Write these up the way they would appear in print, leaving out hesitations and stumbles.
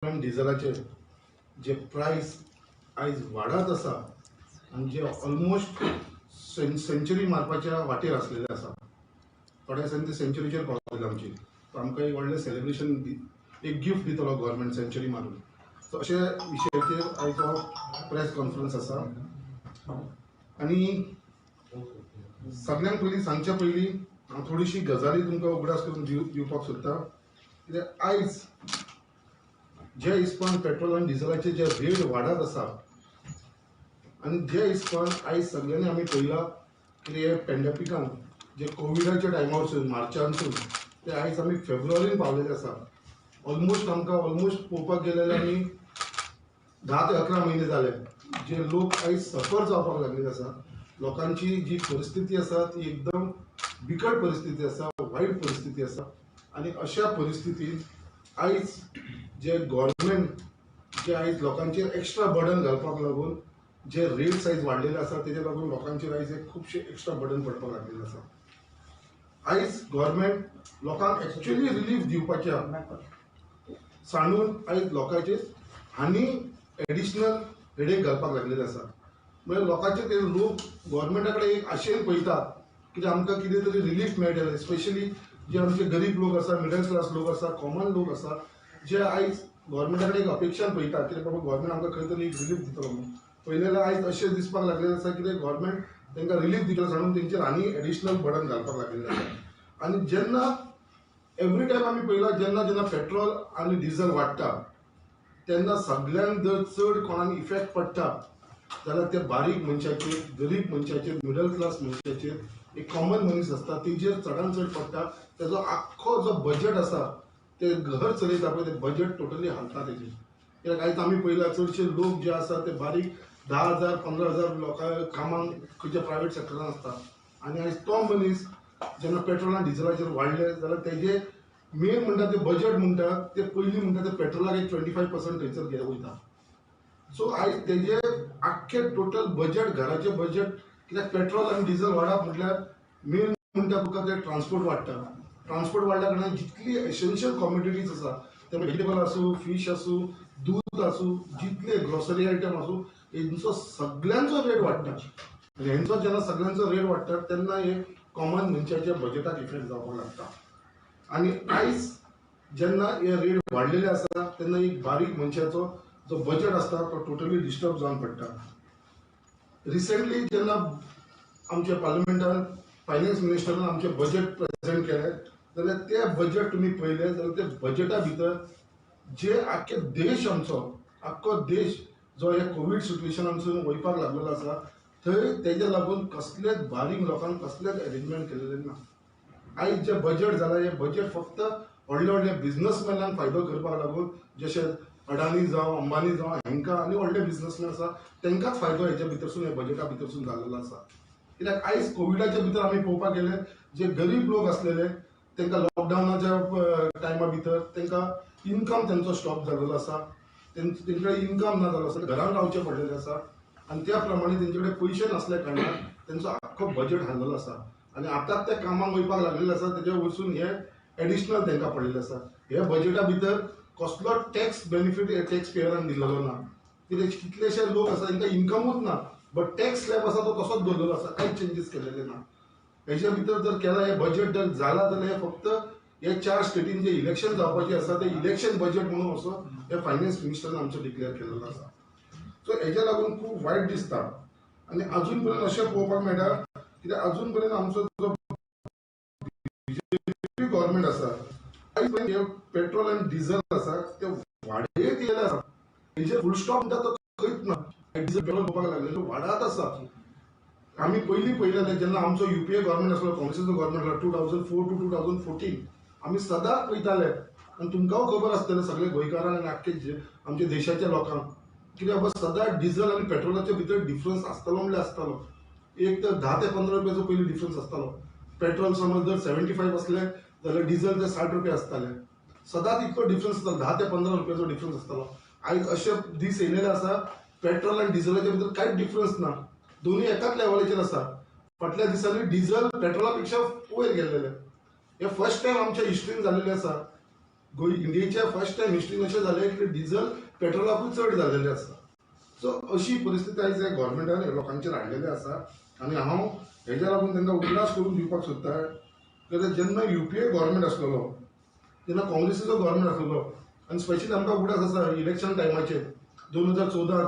आनी डिझलाचे जे प्रायस आयज वाडत आसा आनी जे ऑलमोस्ट सेंच्युरी मारपाच्या वाटेर आसलेले आसा. थोड्या दिसांनी ते सेंच्युरीचेर पावतले आमची. सो आमकां एक व्हडलें सेलिब्रेशन, एक गिफ्ट दितलो गव्हर्मेंट सेंच्युरी मारून. सो अशे विशयाचेर आयज हो प्रेस कॉन्फरन्स आसा. आनी सगळ्यांत पयलीं, सांगच्या पयलीं हांव थोडीशी गजाली तुमकां उगडास करून दिवपाक सोदता. कित्याक आयज जे हिसपान पेट्रोल आनी डिझलाचे जे रेट वाडत आसा आनी जे हिसपान आयज सगळ्यांनी आमी पळयलां की हे पेंडेमिकान जे कोविडाच्या टायमावरसून, मार्चानसून ते आयज आमी फेब्रुवारीन पावलेले आसा. ऑलमोस्ट आमकां ऑलमोस्ट पळोवपाक गेले जाल्यार आमी 10 ते 11 म्हयने जाले जे लोक आयज सफर जावपाक लागलेले आसा. लोकांची जी परिस्थिती आसा ती एकदम बिकट परिस्थिती आसा, वायट परिस्थिती आसा. आनी अशा परिस्थितीत आयज जे गव्हर्मेंट जे आयज लोकांचेर एक्स्ट्रा बर्डन घालपाक लागून जे रेट्स आयज वाडलेले आसा, तेजे लागून लोकांचेर आयज एक खुबशे एक्स्ट्रा बर्डन पडपाक लागलेले आसा. आयज गव्हर्मेंट लोकांक एक्चुअली रिलीफ दिवपाच्या सांडून आयज लोकांचेर आनी एडिशनल हेडेक घालपाक लागलेले आसा. म्हणजे लोकांचे ते लोक गव्हर्मेंटा कडेन एक आशेन पळयता कित्याक आमकां कितें तरी रिलीफ मेळटलें. स्पेशली जे आमचे गरीब लोक आसा, मिडल क्लास लोक आसा, कॉमन लोक आसा, जे आयज गव्हर्मेंटा कडेन एक अपेक्षान पळयता कित्याक बाबा गव्हर्मेंट आमकां खंय तरी एक रिलीफ दितलो म्हणून. पळयलें जाल्यार आयज अशें दिसपाक लागलेलें आसा कितें गव्हर्मेंट तांकां रिलीफ दितलो सांडून तेंचेर आनी एडिशनल बर्डन घालपाक लागलेलें आसा. आनी जेन्ना एवरी टायम आमी पळयला, जेन्ना जेन्ना पेट्रोल आनी डिझल वाडटा तेन्ना सगळ्यांत जर चड कोणाक इफेक्ट पडटा जाल्यार ते बारीक मनशाचेर, गरीब मनशाचेर, मिडल क्लास मनशाचेर, एक कॉमन मनीस आसता तेजेर चडान चड पडटा. तेजो आख्खो जो बजट आसा, ते घर चलयता पळय, ते बजट टोटली हालता तेजेर. कित्याक आयज आमी पळयला, चडशे लोक जे आसा ते बारीक 10,000, 15,000 लोकां कामांक खंयच्या प्रायवेट सेक्टरान आसता. आनी आयज तो मनीस जेन्ना पेट्रोल आनी डिझलाचेर वाडले जाल्यार तेजे मेन म्हणटा ते बजट म्हणटा ते पयलीं म्हणटा ते पेट्रोलाक एक 25% थंयसर वयता. सो आयज तेजे आख्खे टोटल बजट, घराचें बजट, कित्याक पेट्रोल आनी डिझल वाडप म्हटल्यार मेन म्हणटा तुका ते ट्रान्सपोर्ट वाडटा. ट्रान्सपोर्ट वाडल्या कारणान जितली एसेन्शियल कॉमोडिटीज आसा, ते व्हेजिटेबल आसूं, फीश आसूं, दूद आसूं, जितले ग्रॉसरी आयटम आसूं, हेंचो सगळ्यांचो रेट वाडटा. आनी हेंचो जेन्ना सगळ्यांचो रेट वाडटा तेन्ना एक कॉमन मनशाच्या बजेटाक इफेक्ट जावपाक लागता. आनी आयज जेन्ना हे रेट वाडलेले आसा तेन्ना एक बारीक मनशाचो जो बजेट आसता तो टोटली डिस्टर्ब जावन पडटा. रिसेंटली जेन्ना आमच्या पार्लमेंटान फायनान्स मिनिस्टरान आमचें बजेट प्रेझेंट केलें जाल्यार ते बजेट तुमी पळयलें जाल्यार ते बजेटा भितर जे आख्खे देश, आमचो आख्खो देश जो हे कोवीड सिट्युएशनासून वयपाक लागलेलो आसा, थंय तेज्या लागून कसलेच बारीक लोकांक कसलेच अरेंजमेंट केलेलें ना. आयज जे बजेट जाला, हे बजेट फक्त व्हडले व्हडले बिझनसमॅनांक फायदो करपाक लागून, जशे अडानी जावं, अंबानी जावं, हांकां आनी व्हडले बिझनसमॅन आसा तांकांच फायदो हेच्या भितरसून, ह्या बजेटा भितरसून जाल्लेलो आसा. कित्याक आयज कोविडाच्या भितर आमी पळोवपाक गेले, जे गरीब लोक आसलेले तांकां लॉकडावनाच्या टायमा भितर तांकां इनकम तेंचो स्टॉप जाल्लो आसा. तेंचे कडेन इनकम ना जालो आसा, घरान रावचें पडलेलें आसा. आनी त्या प्रमाणे तेंचे कडेन पयशे नासल्या कारणान तेंचो आख्खो बजेट हाल्लेलो आसा. आनी आतांच ते कामाक वयपाक लागलेले आसा, तेजे वयरसून हे एडिशनल तांकां पडलेलें आसा. हे बजेटा भितर कसलो टॅक्स बेनिफीट हे टॅक्स पेयरांक दिल्लो ना. कित्याक कितलेशे लोक आसा तांकां इन्कमूच ना, बट टॅक्स स्लॅब आसा तो तसोच दवरलेलो आसा, कांयच चेंजीस केलेले ना. हेच्या भितर जर केला, हे बजेट जर जाला जाल्यार हे फक्त हे चार स्टेटीन जे इलेक्शन जावपाचे आसा ते इलेक्शन बजेट म्हणून असो हे फायनान्स मिनिस्टरान आमचें डिक्लेअर केलेलो आसा. सो हेज्या लागून खूब वायट दिसता. आनी अजून पर्यंत अशें पळोवपाक मेळटा, कित्याक अजून पर्यंत आमचो जो बीजेपी गव्हर्मेंट आसा, आयज पर्यंत हे पेट्रोल आनी डिझल आसा ते वाडयत गेले आसा. हेजेर फुल स्टॉप म्हणटा तो खंयच ना. डिझल पेट्रोल पळोवपाक लागले वाडत आसा. आमी पयलीं पळयलेलें, जेन्ना आमचो युपीए गव्हर्मेंट आसलो, काँग्रेसीचो गव्हर्मेंट आसलो, 2004 to 2014, आमी सदांच पळयताले. आनी तुमकांय खबर आसतलें, सगळे गोंयकारांक आनी आख्खे आमच्या देशाच्या लोकांक, कित्याक बाबा सदांच डिझल आनी पेट्रोलाच्या भितर डिफरन्स आसतालो म्हणल्यार आसतालो. एक तर 10 ते 15 रुपयाचो पयलीं डिफरन्स आसतालो. पेट्रोल समज जर 75 आसले जाल्यार डिझल ते 60 रुपया आसताले. सदांच इतलो डिफरन्स आसतालो, 10 ते 15 रुपयाचो डिफरन्स आसतालो. आयज अशे दीस येयलेले आसा, पेट्रोल आनी डिझलाच्या भितर कांयच डिफरन्स ना, दोन्ही एकाच लेवलाचेर आसा. फाटल्या दिसांनी डिझल पेट्रोला पेक्षा वयर गेल्लेले. हे फर्स्ट टायम आमच्या हिस्ट्रीन जाल्लेले आसा. गोंय इंडियेच्या फर्स्ट टायम हिस्ट्रीन अशें जालें की डिझल पेट्रोलाकूय चड जाल्लेलें आसा. सो अशी परिस्थिती आयज ह्या गोवोरमेंटान लोकांचेर हाडलेली आसा आनी हांव हेज्या लागून तांकां उगडास करून दिवपाक सोदता कित्याक जेन्ना UPA government आसलेलो तेन्ना काँग्रेसीचो गव्हर्मेंट आसलेलो आनी स्पेशली आमकां उगडास आसा इलेक्शन टायमाचेर 2014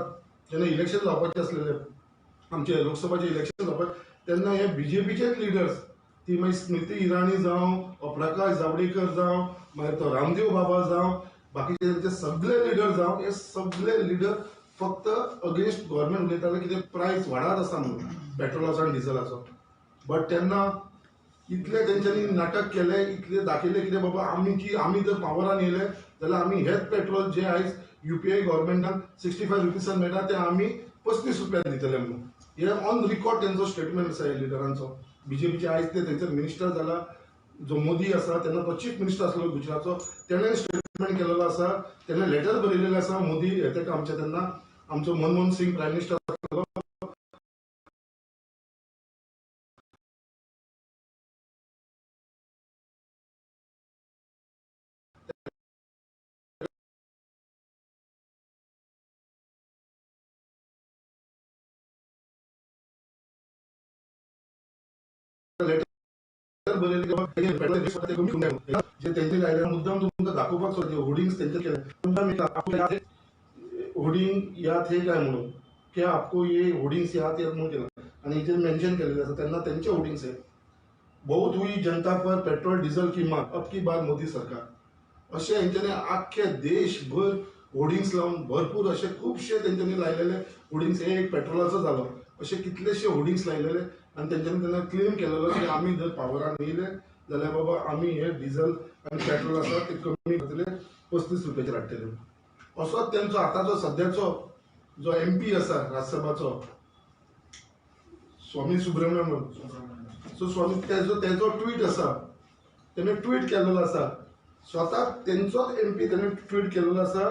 जेन्ना इलेक्शन जावपाचें आसलेलें आमचे लोकसभाचें इलेक्शन जावपाचें तेन्ना हे बीजेपीचेच लिडर्स ती मागीर स्मृती इराणी जावं, प्रकाश जावडेकर जावं, मागीर तो रामदेव बाबा जावं, बाकीचे तेंचे सगळे लिडर जावं, हे सगळे लिडर फक्त अगेन्स्ट गव्हर्मेंट उलयताले कितें प्रायस वाडत आसा म्हणून पेट्रोलाचो आनी डिझलाचो. बट तेन्ना इतले तेंच्यांनी नाटक केलें, इतले दाखयलें कितें बाबा आमी की आमी जर पावरान येयले जाल्यार आमी हेच पेट्रोल जे आयज UPA गव्हर्मेंटान 65 रुपीसान मेळटा ते आमी 35 रुपयान दितले म्हणून. हे ऑन रिकॉर्ड तेंचो स्टेटमेंट आसा ह्या लिडरांचो. बीजेपीचे आयज ते तेंचे मिनिस्टर जाला जो मोदी आसा तेन्ना तो चीफ मिनिस्टर आसलो गुजरातचो, तेणें स्टेटमेंट केलेलो आसा, तेणें लेटर बरयलेलें आसा मोदी तेका आमचे तेन्ना आमचो मनमोहन सिंग प्रायम मिनिस्टर आसलो. लेटर बरयलें जे तेंचे आयले मुद्दाम तुमकां दाखोवपाक सोदता होर्डिंग्स तेंचे केले मुद्दाम होर्डिंग याद हे काय म्हणून की आपको ये होर्डिंग्स याद याद म्हणून केलं आनी हेजेर मेन्शन केलेलें आसा तेन्ना तेंचे होर्डिंग्स हे बहुत हुई जनता पर पेट्रोल डिझल की मार, अब की बार मोदी सरकार, अशें हेंच्यांनी आख्खे देशभर होर्डिंग्स लावन भरपूर अशे खुबशे तेंच्यांनी लायलेले होर्डिंग्स. हे एक पेट्रोलाचो जालो, अशे कितलेशे होर्डिंग्स लायलेले आनी तेंच्यांनी तेन्ना क्लेम केलेलो की आमी जर पावरान येयले जाल्यार बाबा आमी हे डिझल आनी पेट्रोल आसा ते कमी करतले, 35 रुपयाचेर हाडटले. असोच तेंचो आतांचो सद्याचो जो MP आसा राज्यसभाचो स्वामी सुब्रमण्यम, सो स्वामी तेजो ट्वीट आसा, तेणें ट्वीट केलेलो आसा स्वता तेंचोच MP तेणें ट्वीट केलेलो आसा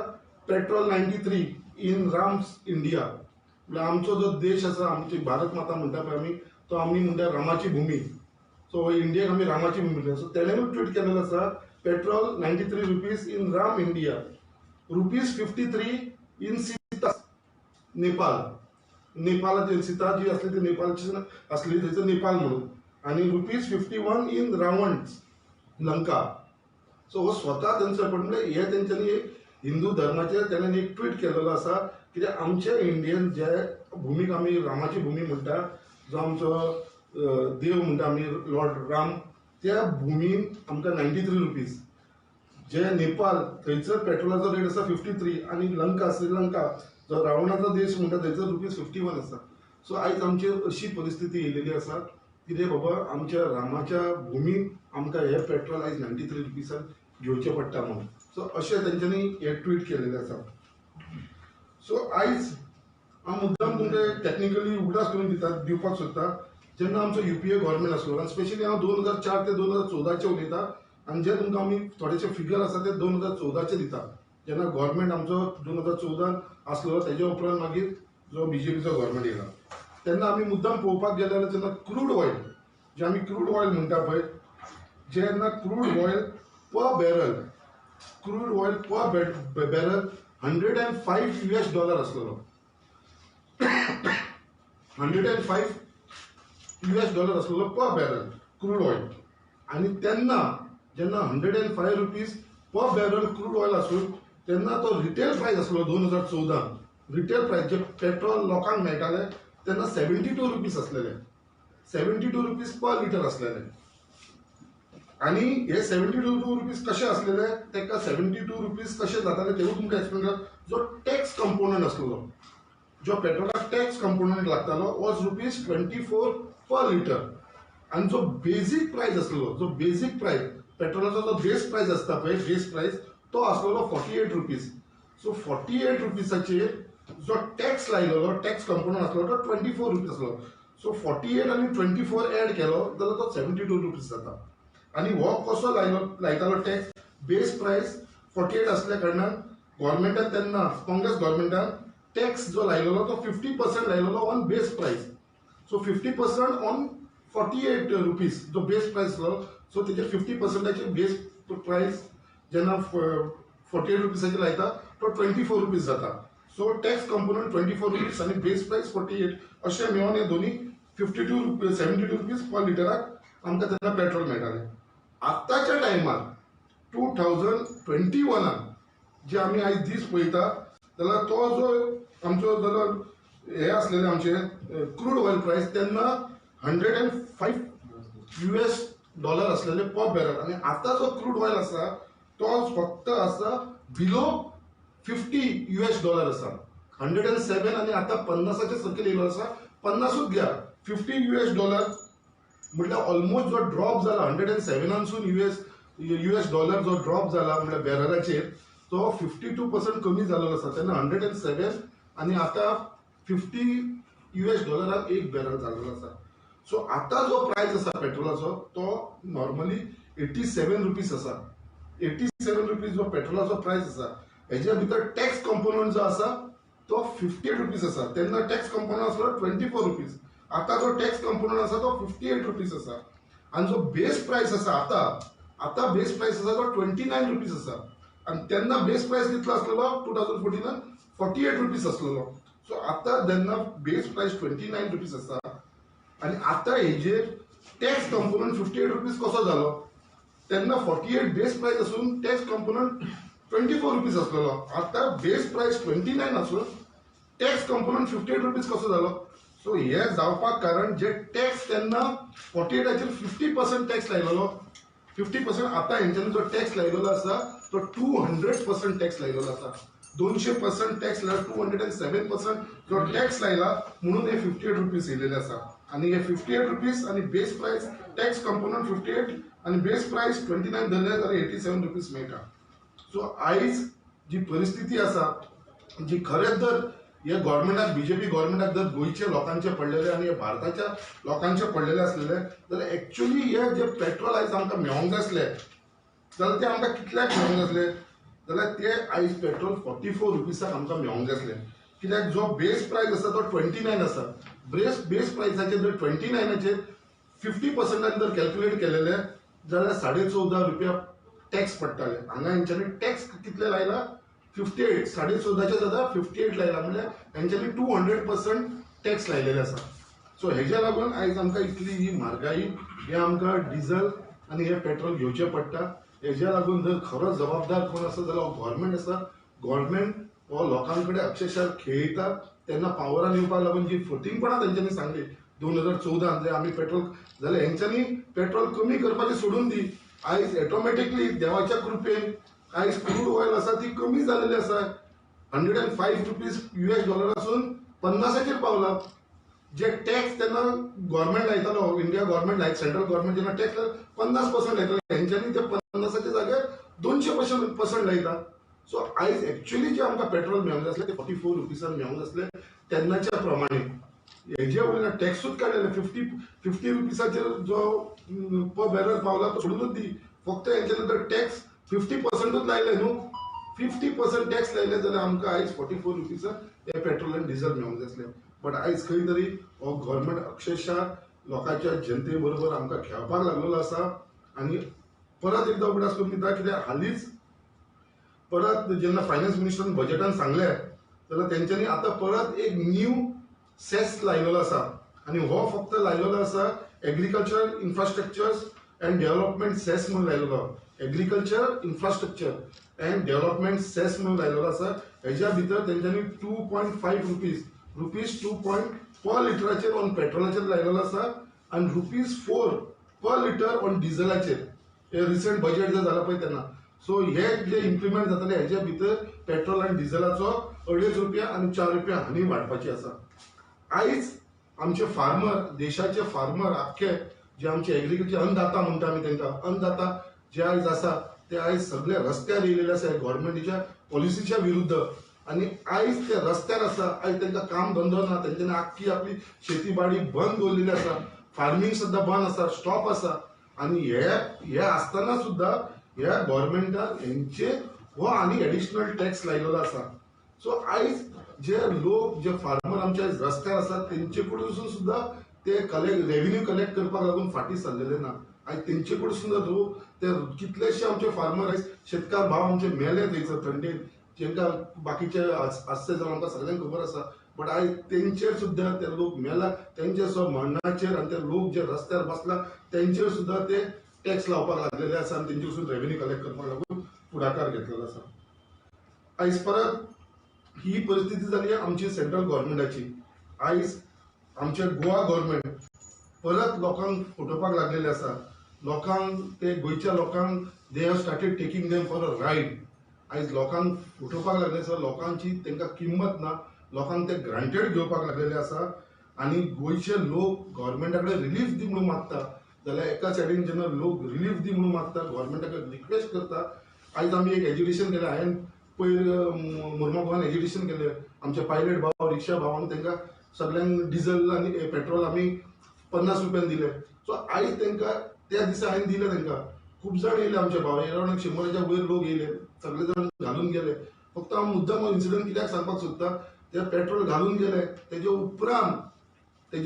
पेट्रोल 93 इन राम्स इंडिया. म्हळ्यार आमचो जो देश आसा, आमची भारत माता म्हणटा पळय आमी, तो आमी म्हणटा रामाची भुमी. सो इंडियाक आमी रामाची भुमी म्हणटा. सो तेणेंय ट्वीट केलेलो आसा petrol 93 rupees in Ram India, rupees 53 in Sita Nepal. नेपालाची Sita ji आसली ती नेपालची आसली, थंयसर नेपाल म्हणून, आनी rupees 51 in Ravan Lanka. So हो स्वता तेंचो पण म्हणजे हे तेंच्यांनी एक हिंदू धर्माचेर तेणें एक ट्वीट केलेलो आसा कित्याक आमचे इंडियन जे भुमीक आमी रामाची भुमी म्हणटा, जो आमचो देव म्हणटा आमी लॉर्ड राम, त्या भुमीन आमकां 93 रुपीज, जे नेपाल थंयसर पेट्रोलाचो रेट आसा 53 आनी लंका श्रीलंका जो रावणाचो देश म्हणटा थंयसर रुपीज 51 आसा. सो आयज आमचेर अशी परिस्थिती येयलेली आसा कितें बाबा आमच्या रामाच्या भुमीन आमकां हे पेट्रोल आयज 93 रुपीसान घेवचें पडटा म्हणून. सो अशें तेंच्यांनी हे ट्वीट केलेलें आसा. सो आयज हांव मुद्दाम तुमकां टॅक्निकली उगडास करून दिवपाक सोदता जेन्ना आमचो UPA government आसलो आनी स्पेशली हांव 2004 ते 2014 उलयता आनी जे तुमकां आमी थोडेशे फिगर आसा ते 2014 दिता. जेन्ना गव्हर्मेंट आमचो 2014 आसलो तेजे उपरांत मागीर जो बीजेपीचो गव्हर्मेंट येयला तेन्ना आमी मुद्दाम पळोवपाक गेले जाल्यार जेन्ना क्रूड ऑयल, जे आमी क्रूड ऑयल म्हणटा पळय, जेन्ना crude oil per barrel, crude oil per barrel $105 US आसलेलो, $105 US आसलेलो पर बॅरल क्रूड ऑयल. आनी तेन्ना जेन्ना 105 rupees per barrel crude oil आसून तेन्ना तो रिटेल प्रायस आसलो 2014 रिटेल प्रायस जे पेट्रोल लोकांक मेळटाले तेन्ना 72 रुपीज आसलेले, 72 रुपीज पर लिटर आसलेले. आनी हे 72 रुपीज कशे आसलेले, तेका 72 रुपीज कशे जाताले तेवूय तुमकां एक्सप्लेन करता. जो टॅक्स कंपोनंट आसलेलो, जो पेट्रोलाक टॅक्स कंपोनंट लागतालो वॉज रुपीज 24 पर लिटर. आनी जो बेजीक प्रायस आसलेलो, जो बेजीक प्रायस पेट्रोलाचो जो बेस प्रायस आसता पळय, बेस प्रायस तो आसलेलो 48 रुपीज. सो 48 रुपीजाचेर जो टॅक्स लायलेलो, टॅक्स कंपोनंट आसलो तो 24 रुपीज आसलो. सो 48 आनी 24 एड केलो जाल्यार तो 72 रुपीज जाता. आनी हो कसो लायतालो टॅक्स, बेस प्रायस 48 आसल्या कारणान गव्हर्मेंटान तेन्ना काँग्रेस गव्हर्मेंटान टॅक्स जो लायलेलो तो 50% लायलेलो on base price. So 50% on 48 rupees जो बेस प्रायस आसलो, सो तेजेर 50% बेस प्रायस जेन्ना 48 रुपीजाचेर लायता तो 24 रुपीज जाता. सो टॅक्स कंपोनंट 24 रुपीज आनी बेज प्रायस 48 अशें मेळोन हे दोनी 52 रुपीज 72 रुपीज पर लिटराक आमकां तेन्ना पेट्रोल मेळटालें. आत्ताच्या टायमार 2021 जे आमी आयज दीस पळयता जाल्यार तो जो आमचो जाल्यार हे आसलेले आमचे क्रूड ऑयल प्रायस तेन्ना 105 US dollar आसलेले पर बॅरल आनी आतां जो क्रूड ऑयल आसा तो फक्त आसा बिलो 50 US dollar आसा. 107 आनी आतां 50 सकयल येयलो आसा. 50ूच घ्या, 50 US dollar म्हटल्यार ऑलमोस्ट जो ड्रॉप जाला 107 US dollar जो ड्रॉप जाला म्हटल्यार बॅरलाचेर तो 52% कमी जाल्लो आसा. तेन्ना 107 आनी आतां 50 US डॉलरान एक बॅरल जाल्लो आसा. सो आतां जो प्रायस आसा पेट्रोलाचो तो नॉर्मली 87 रुपीज आसा. 87 रुपीज जो पेट्रोलाचो प्रायस आसा हेज्या भितर टॅक्स कंपोनंट जो आसा तो 58 रुपीज आसा. तेन्ना टॅक्स कंपोनंट आसलो 24 रुपीज, आतां जो टॅक्स कंपोनंट आसा तो 58 रुपीज आसा. आनी जो बेस प्रायस आसा आतां आतां बेस प्रायस आसा तो 29 रुपीज आसा. आनी तेन्ना बेस प्रायस कितलो आसलेलो 2014 48 रुपीज आसलेलो. सो आतां जेन्ना बेस प्रायस 29 रुपीज आसा आनी आतां हेजेर टॅक्स कंपोनंट 58 रुपीज कसो जालो? तेन्ना 48 बेस प्रायस आसून टॅक्स कंपोनंट 24 रुपीज आसलेलो. आतां बेस प्रायस 29 आसून टॅक्स कंपोनंट 58 रुपीज कसो जालो? सो हे जावपाक कारण जे टॅक्स तेन्ना 48 50% टॅक्स लायलेलो, 50% आतां हेंच्यांनी जो टॅक्स लायलेलो आसा तो 200% टॅक्स लायलेलो आसा. 200% टॅक्स लायला, 207% जो टॅक्स लायला म्हणून हे 58 रुपीज येयलेले आसा. आनी हे 58 रुपीज आनी बेस प्रायस टॅक्स कंपोनंट 58 आनी बेस प्रायस 29 धरले जाल्यार 87 रुपीज मेळटा. सो आयज जी परिस्थिती आसा जी खरेंच जर हे गव्हर्मेंटाक बीजेपी गव्हर्मेंटाक जर गोंयच्या लोकांचे पडलेले आनी हे भारताच्या लोकांचे पडलेले आसलेले जाल्यार एक्चुली हे जे पेट्रोल आयज आमकां मेळोंक जाय आसले जाल्यार ते आमकां कितल्याक मेळोंक जाय आसले जाल्यार ते आयज पेट्रोल 44 रुपीसाक आमकां मेळोंक जाय आसले. कित्याक जो बेस प्रायस आसा तो 29 आसा. बेस प्रायसाचेर जर 29 50% जर कॅल्क्युलेट केलेले जाल्यार 14.5 रुपया टॅक्स पडटाले. हांगा हेंच्यांनी टॅक्स कितले लायला 58, 14.5 जाता 58 लायला म्हणल्यार हेंच्यांनी 200% टॅक्स लायलेले आसा. सो हेज्या लागून आयज आमकां इतली ही म्हारगाई हे आमकां डिझल आनी हे पेट्रोल घेवचें पडटा. हेज्या लागून जर खरो जबाबदार कोण आसा जाल्यार हो गव्हर्मेंट आसा. गव्हर्मेंट हो लोकां कडेन अक्षरशः खेळयता. तेन्ना पावरान येवपाक लागून जी फटींगपणां तेंच्यांनी सांगली 2014 जे आमी पेट्रोल जाल्यार हेंच्यांनी पेट्रोल कमी करपाचें सोडून दी. आयज ऑटोमॅटिकली देवाच्या कृपेन आयज क्रूड ऑयल आसा ती कमी जालेली आसा. 105 रुपीज US dollar आसून 50 पावला. जे टॅक्स तेन्ना गव्हर्मेंट लायतालो, इंडिया गव्हर्मेंट लायत, सेंट्रल गव्हर्मेंट जेन्ना टॅक्स 50% लायतालो, हेंच्यांनी ते 50 जाग्यार 200% लायता. सो आयज एक्चुअली जे आमकां पेट्रोल मेळोंक जाय आसलें ते 44 रुपीसान मेळोंक जाय आसलें तेन्नाच्या प्रमाणे. हेजे वयल्यान टॅक्सूच काडलेले 50 रुपीसाचेर जो पर बॅरल पावला तो सोडूनच दी. फक्त हेंच्यांनी जर टॅक्स 50% लायले न्हू, 50% टॅक्स लायले जाल्यार आमकां आयज 44 रुपीसान हे पेट्रोल आनी डिझल मेळोंक जाय आसलें. बट आयज खंय तरी हो गव्हर्मेंट अक्षरशः लोकांच्या जनते बरोबर आमकां खेळपाक लागलेलो आसा. आनी परत एकदां उगडास करून दिता कित्याक हालींच परत जेन्ना फायनान्स मिनिस्टरान बजेटान सांगलें जाल्यार तेंच्यांनी आतां परत एक न्यू सेस लायलेलो आसा. आनी हो फक्त लायलेलो आसा agriculture infrastructure and development cess म्हणून लायलेलो. Agriculture infrastructure and development cess म्हणून लायलेलो आसा. हेज्या भितर तेंच्यांनी 2.5 रुपीज 2 पॉयंट पर लिटराचेर ऑन पेट्रोलाचेर लायलेलो आसा आनी रुपीज 4 पर लिटर ऑन डिझलाचेर. हे रिसंट बजेट जर जाला पळय तेन्ना. सो हे जे इम्प्लिमेंट जातले हेज्या भितर पेट्रोल आनी डिझलाचो 2.5 रुपया आनी 4 रुपया हांणी वाडपाची आसा. आयज आमचे फार्मर, देशाचे फार्मर आख्खे जे आमचे एग्रीकल्चर अन्नदाता म्हणटा आमी तांकां, अन्नदाता जे आयज आसा ते आयज सगळे रस्त्यार येयलेले आसा गव्हर्मेंटीच्या पॉलिसीच्या विरुद्ध. आनी आयज ते रस्त्यार आसा, आयज तांकां काम धंदो ना, तेंच्यांनी आख्खी आपली शेतीबाडी बंद दवरलेली आसा, फार्मींग सुद्दां बंद आसा, स्टॉप आसा. आनी हे आसतना सुद्दां ह्या गव्हर्मेंटान हेंचेर हो आनी एडिशनल टॅक्स लायलेलो आसा. सो आयज जे लोक जे फार्मर आमचे आयज रस्त्यार आसा तेंचे कडसून सुद्दां ते कलेक्ट रेवेन्यू कलेक्ट करपाक लागून फाटीं सरलेले ना. आयज तेंचे कडसून ते कितलेशे आमचे फार्मर आयज शेतकार भाव आमचे मेले थंयसर थंडेन, जेंकां बाकीचे आसचे जाल्यार आमकां सगळ्यांक खबर आसा. बट आयज तेंचेर सुद्दां ते लोक मेला, तेंचे सुद्दां मरणाचेर आनी ते लोक जे रस्त्यार बसला तेंचेर सुद्दां ते टॅक्स लावपाक लागलेले आसा आनी तेंचे वचून रेवेन्यू कलेक्ट करपाक लागून फुडाकार घेतलेलो आसा. आयज परत ही परिस्थिती जाली आमची सेंट्रल गव्हर्मेंटाची. आयज आमचे गोवा गव्हर्मेंट परत लोकांक फटोवपाक लागलेले आसा. लोकांक ते गोंयच्या लोकांक they have started taking them for a ride. आयज लोकांक फटोवपाक लागले आसा, लोकांची तांकां किंमत ना, लोकांक ते ग्रांटेड घेवपाक लागलेले आसा. आनी गोंयचे लोक गव्हर्मेंटा कडेन रिलीफ दी म्हणून मागता जाल्यार एका सायडीन जेन्ना लोक रिलीफ दी म्हणून मागता गव्हर्मेंटा कडेन रिक्वेस्ट करता. आयज आमी एक एज्युकेशन केलें, हांवें पयर मुर्मू एज्युकेशन केलें. आमचे पायलट भाव, रिक्षा भावांक तांकां सगळ्यांक डिझल आनी पेट्रोल आमी 50 रुपयान दिले. सो आयज तांकां त्या दिसा हांवें दिलें तांकां, खूब जाण येयले आमचे भाव, अरावंड 100च्या वयर लोक येयले, सगळे जाण घालून गेले. फक्त हांव मुद्दाम इन्सिडंट कित्याक सांगपाक सोदता, ते पेट्रोल घालून गेले तेजे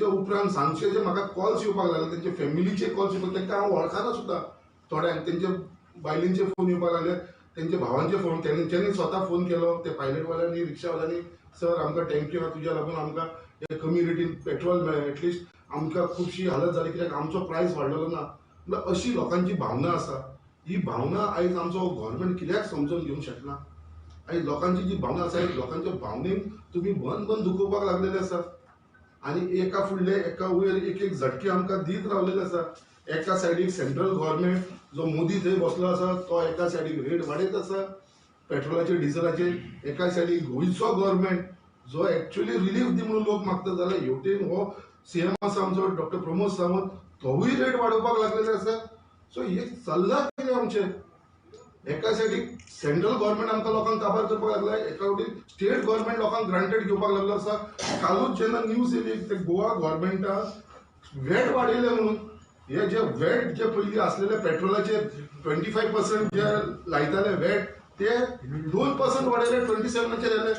उपरांत सांजचे जे म्हाका कॉल्स येवपाक लागले, तेंचे फॅमिलीचे कॉल्स येवपाक, तांकां हांव वळखना सुद्दां, थोड्यांक तेंचे बायलेंचे फोन येवपाक लागले, तेंचे भावांचे फोन, तेंच्यांनी स्वता फोन केलो ते पायलटवाल्यांनी, रिक्षावाल्यांनी, सर आमकां thank you, तुज्या लागून आमकां कमी रेटीन पेट्रोल मेळ्ळें, एटलिस्ट आमकां खुबशी हालत जाली कित्याक आमचो प्रायस वाडलेलो ना. म्हणल्यार अशी लोकांची भावना आसा. ही भावना आयज आमचो गव्हर्मेंट कित्याक समजून घेवंक शकना? आयज लोकांची जी भावना आसा, आयज लोकांच्या भावनेक तुमी बंद बंद दुखोवपाक लागलेले आसा. आनी एका फुडले एका वयर एक एक झटके आमकां दीत रावलेले आसा. एका सायडीक सेंट्रल गव्हर्मेंट जो मोदी थंय बसलो आसा तो एका सायडीक रेट वाडयत आसा पेट्रोलाचेर, डिझलाचेर. एका सायडीक गोंयचो गव्हर्मेंट जो एक्चुअली रिलीफ दी म्हणून लोक मागता जाल्यार हेवटेन हो सीएम आसा आमचो डॉक्टर प्रमोद सावंत, तोवूय रेट वाडोवपाक लागलेले आसा. सो हे चल्लां कितें आमचें? एका सायडीक सेंट्रल गव्हर्मेंट आमकां लोकांक काबार करपाक लागला, एका वटेन स्टेट गव्हर्मेंट लोकांक ग्रांटेड घेवपाक लागलो आसा. कालूच जेन्ना न्यूज येयली ते गोवा गव्हर्मेंटान वेट वाडयले म्हणून, हे जे वेट जे पयलीं आसलेले पेट्रोलाचे 25% जे लायताले वेट ते 2% वाडयले, 27 आयले.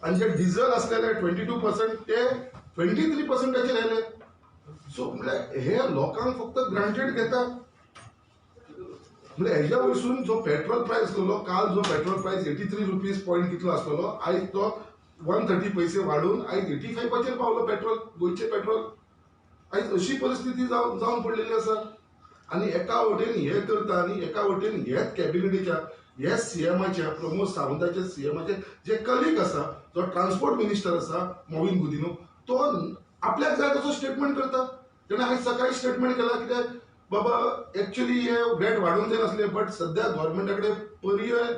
आनी जे डिझल आसलेले 22% ते 23%चेर आयले. सो म्हणल्यार हे लोकांक फक्त ग्रांटेड घेता. म्हणजे हेज्या वयसून जो पेट्रोल प्रायस आसलेलो काल, जो पेट्रोल प्रायस 83 रुपीज पॉयंट कितलो आसलेलो, आयज तो 130 पैसे वाडून आयज 85चेर पावलो पेट्रोल, गोंयचें पेट्रोल. आयज अशी परिस्थिती जावन पडलेली आसा. आनी एका वटेन हे करता आनी एका वटेन हेच कॅबिनेटीच्या, हेच सीएमाच्या, प्रमोद सावंताच्या सीएमाचे जे कलीग आसा, जो ट्रान्सपोर्ट मिनिस्टर आसा मॉविन गुदिन्हो, तो आपल्याक जाय तसो स्टेटमेंट करता. तेणें आयज सकाळी स्टेटमेंट केला कित्याक बाबा एक्चुअली हे वेट वाडोवंक जायनासले, बट सद्या गव्हर्मेंटा कडेन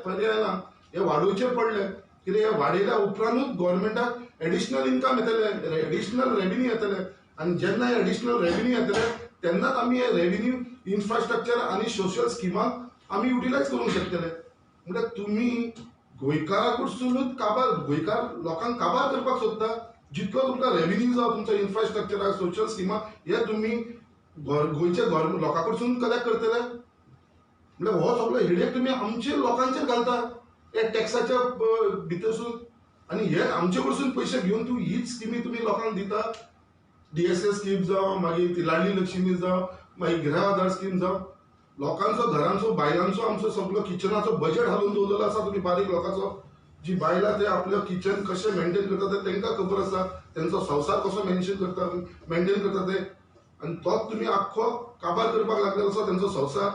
पर्याय ना, हे वाडोवचे पडले. कित्याक हे वाडयल्या उपरांतूच गव्हर्मेंटाक एडिशनल इन्कम येतले, एडिशनल रेवेन्यू येतले. आनी जेन्ना हे एडिशनल रेवेन्यू येतले तेन्नाच आमी हे रेवेन्यू इन्फ्रास्ट्रक्चर आनी सोशल स्किमाक आमी युटिलायज करूंक शकतले. म्हणल्यार तुमी गोंयकारा कडसुनूच काबार, गोंयकार लोकांक काबार करपाक सोदता. जितलो तुमकां रेवेन्यू जावं, तुमच्या इन्फ्रास्ट्रक्चराक, सोशल स्किमाक, हे तुमी गोंयच्या लोकां कडसून कलेक्ट करतले. म्हणल्यार हो सगळो हेडेक तुमी आमचे लोकांचेर घालता हे टॅक्साच्या भितरसून. आनी हे आमचे कडसून पयशे घेवन तूं हीच स्किमी तुमी लोकांक दिता. डीएसएस स्कीम जावं, मागीर ती लाडली लक्ष्मी जावं, मागीर गृह आधार स्कीम जावं, लोकांचो, घरांचो, बायलांचो आमचो सगळो किचनाचो बजेट हालून दवरलेलो आसा तुमी बारीक लोकांचो. जी बायलां ते आपलं किचन कशें मेंटेन करता ते तांकां खबर आसा, तेंचो संवसार कसो मेन्शन करता, मेंटेन करता ते. आनी तोच तुमी आख्खो काबार करपाक लागलेलो आसा तेंचो संवसार.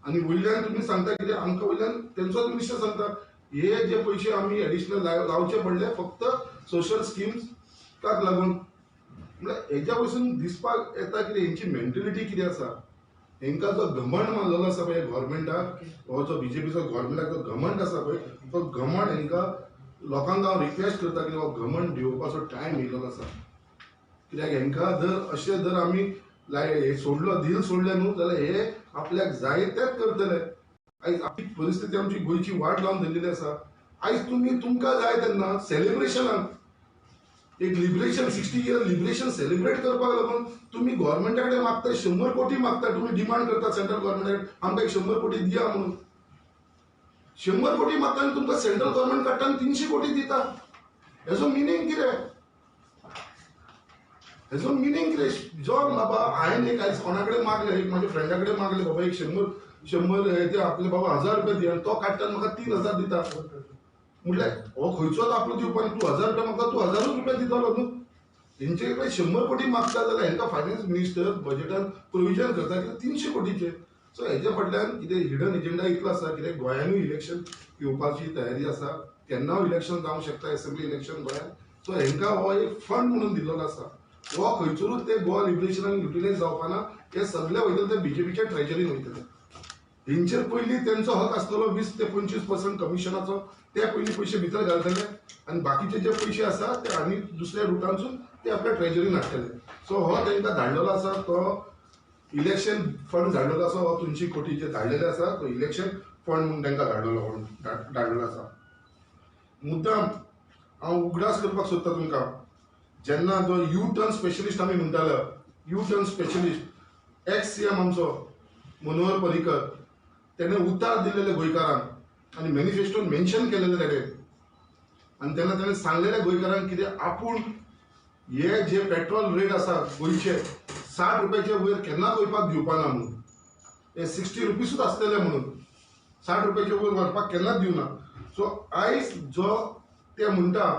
आनी वयल्यान तुमी सांगता कितें आमकां, वयल्यान तेंचोच मिनिस्टर सांगता हे जे पयशे आमी एडिशनल लावचे पडले फक्त सोशल स्किम्साक लागून. म्हणल्यार हेज्या वयसून दिसपाक येता कितें हेंची मेंटेलिटी कितें आसा. हेंकां जो घमंड मारलेलो आसा पळय गव्हर्मेंटाक, हो जो बीजेपीचो गव्हर्मेंटाक जो घमंड आसा पळय, तो घमंड हेंकां लोकांक हांव रिक्वेस्ट करता की हो घमंड दिवपाचो टायम येयलेलो आसा. कित्याक हेंकां जर अशें जर आमी हे सोडलो, धील सोडलें न्हू, जाल्यार हे आपल्याक जाय तेंच करतले. आयज आपली परिस्थिती आमची गोंयची वाट लावन धरलेली आसा. आयज तुमी तुमकां जाय तेन्ना सेलिब्रेशनाक एक लिबरेशन 60 इयर लिबरेशन सेलिब्रेट करपाक लागून तुमी गव्हर्मेंटा कडेन मागता 100 कोटी मागता, तुमी डिमांड करता सेंट्रल गव्हर्मेंटा कडेन आमकां एक 100 कोटी दिया म्हणून. 100 कोटी मागता आनी तुमकां सेंट्रल गव्हर्मेंट काडटा आनी 300 कोटी दिता. हेजो मिनींग कितें? हेजो मिनींग कितें? जो बाबा हांवें एक आयज कोणा कडेन मागलें, एक म्हाज्या फ्रेंडा कडेन मागलें, बाबा एक 100 100 ते आपले बाबा 1000 रुपया दी आनी तो काडटा म्हाका 3000 दिता. म्हटल्यार हो खंयचोच आपलो दिवपाक तूं 1000 रुपया म्हाका तूं 1000 रुपया दितलो न्हू. हेंचे कडेन 100 कोटी मागता जाल्यार हेंकां फायनान्स मिनिस्टर बजेटान प्रोविजन करता कितें 300 कोटीचे. सो हेजे फाटल्यान कितें हिडन एजेंडा इतलो आसा कित्याक गोंयानूय इलेक्शन येवपाची तयारी आसा, केन्नाय इलेक्शन जावंक शकता, एसेंब्ली इलेक्शन गोंयान. सो हेंकां हो एक फंड म्हणून दिल्लो आसा, हो खंयसरूच ते गोवा लिबरेशनाक युटिलायज जावपाना, हे सगळे वयतले ते बीजेपीच्या ट्रेजरीन वयतले. हेंचेर पयलीं तेंचो हक आसतलो 20 ते 25% कमिशनाचो, ते पयलीं पयशे भितर घालतले आनी बाकीचे जे पयशे आसा ते आनी दुसऱ्या रुटांसून ते आपल्या ट्रेजरीन हाडटले. सो हो तांकां धाडलेलो आसा तो इलेक्शन फंड धाडलेलो आसा, हो 300 कोटी जे धाडलेले आसा तो इलेक्शन फंड म्हणून तांकां धाडलेलो आसा. मुद्दाम हांव उगडास करपाक सोदता तुमकां, जेन्ना जो यू टर्न स्पेशलिस्ट आमी म्हणटाले, U turn specialist ex CM आमचो मनोहर पर्रीकर, तेणें उतार दिलेले गोंयकारांक आनी मॅनिफेस्टोन मेन्शन केलेलें तेणें, आनी तेन्ना तेणें सांगलेलें गोंयकारांक कितें आपूण हे जे पेट्रोल रेट आसा गोंयचे 60 रुपयाचे वयर केन्नाच वयपाक दिवपाना म्हणून, हे 60 रुपीसूच आसतले म्हणून 60 रुपयाचे वयर व्हरपाक केन्नाच दिवना. सो आयज जो ते म्हणटा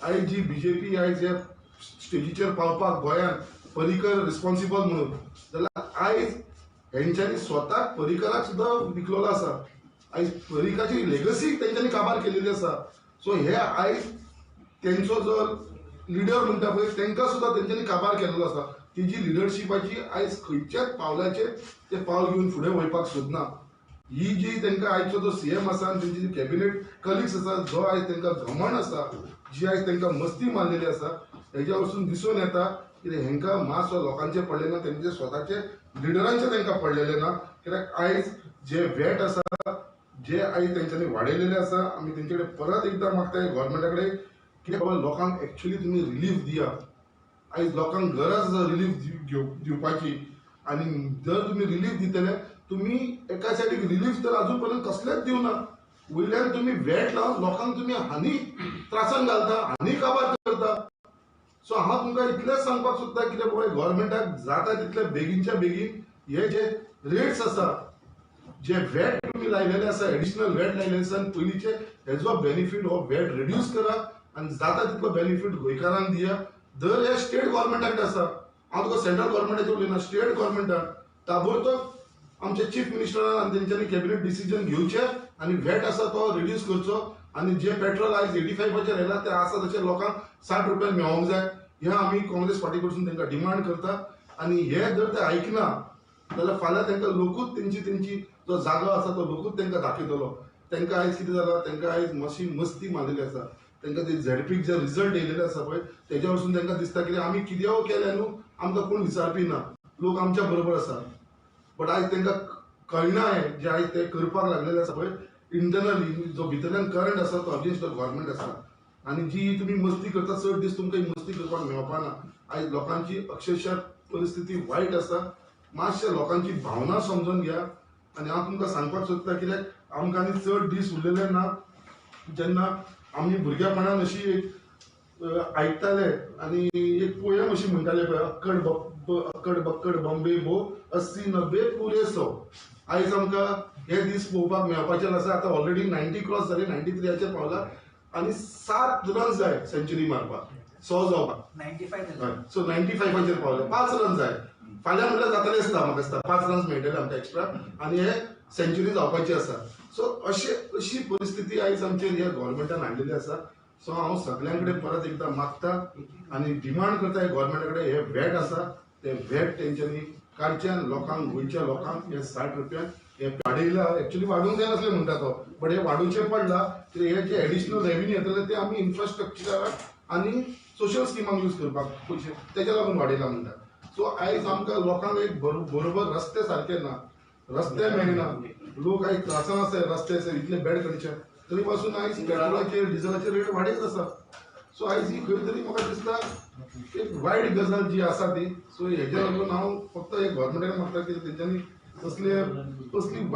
आयज जी बीजेपी आयज हे स्टेजीचेर पावपाक गोंयांत पर्रीकर रिस्पॉन्सिबल म्हणून, जाल्यार आयज हेंच्यांनी स्वताक पर्रीकराक सुद्दां विकलेलो आसा, आयज पर्रीकराची लेगसी तेंच्यांनी काबार केलेली आसा. सो हे आयज तेंचो जो लिडर म्हणटा पळय तेंकां सुद्दां तेंच्यांनी काबार केलेलो आसा. तेजी लिडरशिपाची आयज खंयच्याच पावलाचेर ते पावल घेवन फुडें वयपाक सोदना. ही जी तांकां आयचो जो सीएम आसा आनी तेंची जी कॅबिनेट कलिग्स आसा, जो आयज तांकां घमंड आसा, जी आयज तांकां मस्ती मारलेली आसा, हेज्या वरसून दिसून येता कित्याक हेंकां मातसो लोकांचें पडलें ना, तेंचे स्वताचे लिडरांचें तांकां पडलेलें ना. कित्याक आयज जे वेट आसा जे आयज तेंच्यांनी वाडयलेले आसा, आमी तेंचे कडेन परत एकदां मागता गव्हर्मेंटा कडेन कित्याक बाबा लोकांक एक्चुली तुमी रिलीफ दिया. आयज लोकांक गरज आसा रिलीफ दिवपाची, आनी जर तुमी रिलीफ दितले तुमी एका सायडीक रिलीफ तर अजून पर्यंत कसलेच दिवना, वयल्यान तुमी वेट लावन लोकांक तुमी हानी त्रासान घालता, हानी काबार करता. सो हांव तुमकां इतलेंच सांगपाक सोदता कितें बाबा गव्हर्मेंटाक जाता तितले बेगीनच्या बेगीन हे जे रेट्स आसा, जे वेट तुमी लायलेले आसा, एडिशनल वेट लायलेले आसा आनी पयलींचे हेजो बेनिफीट हो वेट रिड्यूस करा आनी जाता तितलो बेनिफीट गोंयकारांक दिया. दर हे स्टेट गव्हर्मेंटा कडेन आसा, हांव तुका सेंट्रल गव्हर्मेंटाचेर उलयना, स्टेट गव्हर्मेंटान ताबडतोब आमचे चीफ मिनिस्टरान आनी तेंच्यांनी कॅबिनेट डिसिजन घेवचें आनी व्हॅट आसा तो रिड्यूस करचो आनी जे पेट्रोल आयज 85 येयला ते आसा तशें लोकांक 60 रुपयान मेळोंक जाय. हें आमी काँग्रेस पार्टी कडसून तांकां डिमांड करता आनी हे जर ते आयकना जाल्यार फाल्यां तांकां लोकूच तेंची तेंची जो जागो आसा तो लोकूच तांकां दाखयतलो. तांकां आयज कितें जालां, तांकां आयज मातशी मस्ती मारलेली आसा, तांकां ते झेडपीक जे रिजल्ट येयलेले आसा पळय तेज्या वरसून तांकां दिसता कितें आमी कितें केलें न्हू आमकां कोण विचारपी ना, लोक आमच्या बरोबर आसा. बट आयज तांकां कळना हें जे आयज ते करपाक लागलेले आसा पळय इंटरनली जो भितरल्यान करंट आसा तो अगेन्स्ट the government आसा. आनी जी तुमी मस्ती करता चड दीस तुमकां ही मस्ती करपाक मेळपाना. आयज लोकांची अक्षरशः परिस्थिती वायट आसा, मातशे लोकांची भावना समजून घ्या. आनी हांव तुमकां सांगपाक सोदता कित्याक आमकां आनी चड दीस उरलेले ना. जेन्ना आमी भुरग्यापणान अशी एक आयकताले आनी एक पोयम अशी म्हणटाले पळय, अक्कड अक्कड बक्कड बॉम्बे भो 80 90 पुरे 100. आयज आमकां हे दीस पळोवपाक मेळपाचे आसा. आतां ऑलरेडी 90 क्रॉस जाले, 93 पावला आनी 7 रन जाय सेंच्युरी मारपाक, 100 जावपाक. 95. सो 95 पावले, 5 रन जाय. फाल्यां म्हटल्यार जातलें दिसता म्हाका, दिसता 5 रन्स मेळटले आमकां एक्स्ट्रा आनी हे सेंच्युरी जावपाची आसा. सो अशी परिस्थिती आयज आमचेर ह्या गव्हर्मेंटान हाडलेली आसा. सो हांव सगळ्यां कडेन परत एकदां मागता आनी डिमांड करता ह्या गव्हर्मेंटा कडेन, हे व्हॅट आसा ते व्हॅट तेंच्यांनी काडचें आनी लोकांक, गोंयच्या लोकांक हे 60 रुपयान हे वाडयला. एक्चुली वाडूंक जायनासलें म्हणटा तो, बट हे वाडोवचें पडला कित्याक हे जे एडिशनल रेवेन्यू येतले ते आमी इन्फ्रास्ट्रक्चराक आनी सोशल स्किमांक यूज करपाक पयशे तेज्या लागून वाडयला म्हणटा. सो आयज आमकां लोकांक एक बरोबर रस्ते सारके ना, रस्ते मेळना, लोक आयज त्रासान आसा, रस्ते आसा इतले बॅड कंडिशन, तरी पासून आयज पेट्रोलाचेर डिझलाचेर रेट वाडयत आसा. सो आयज ही खंय तरी म्हाका दिसता एक वायट गजाल जी आसा ती. सो हेज्या लागून हांव फक्त एक गव्हर्मेंटाक मागता की तेंच्यांनी तसली वायट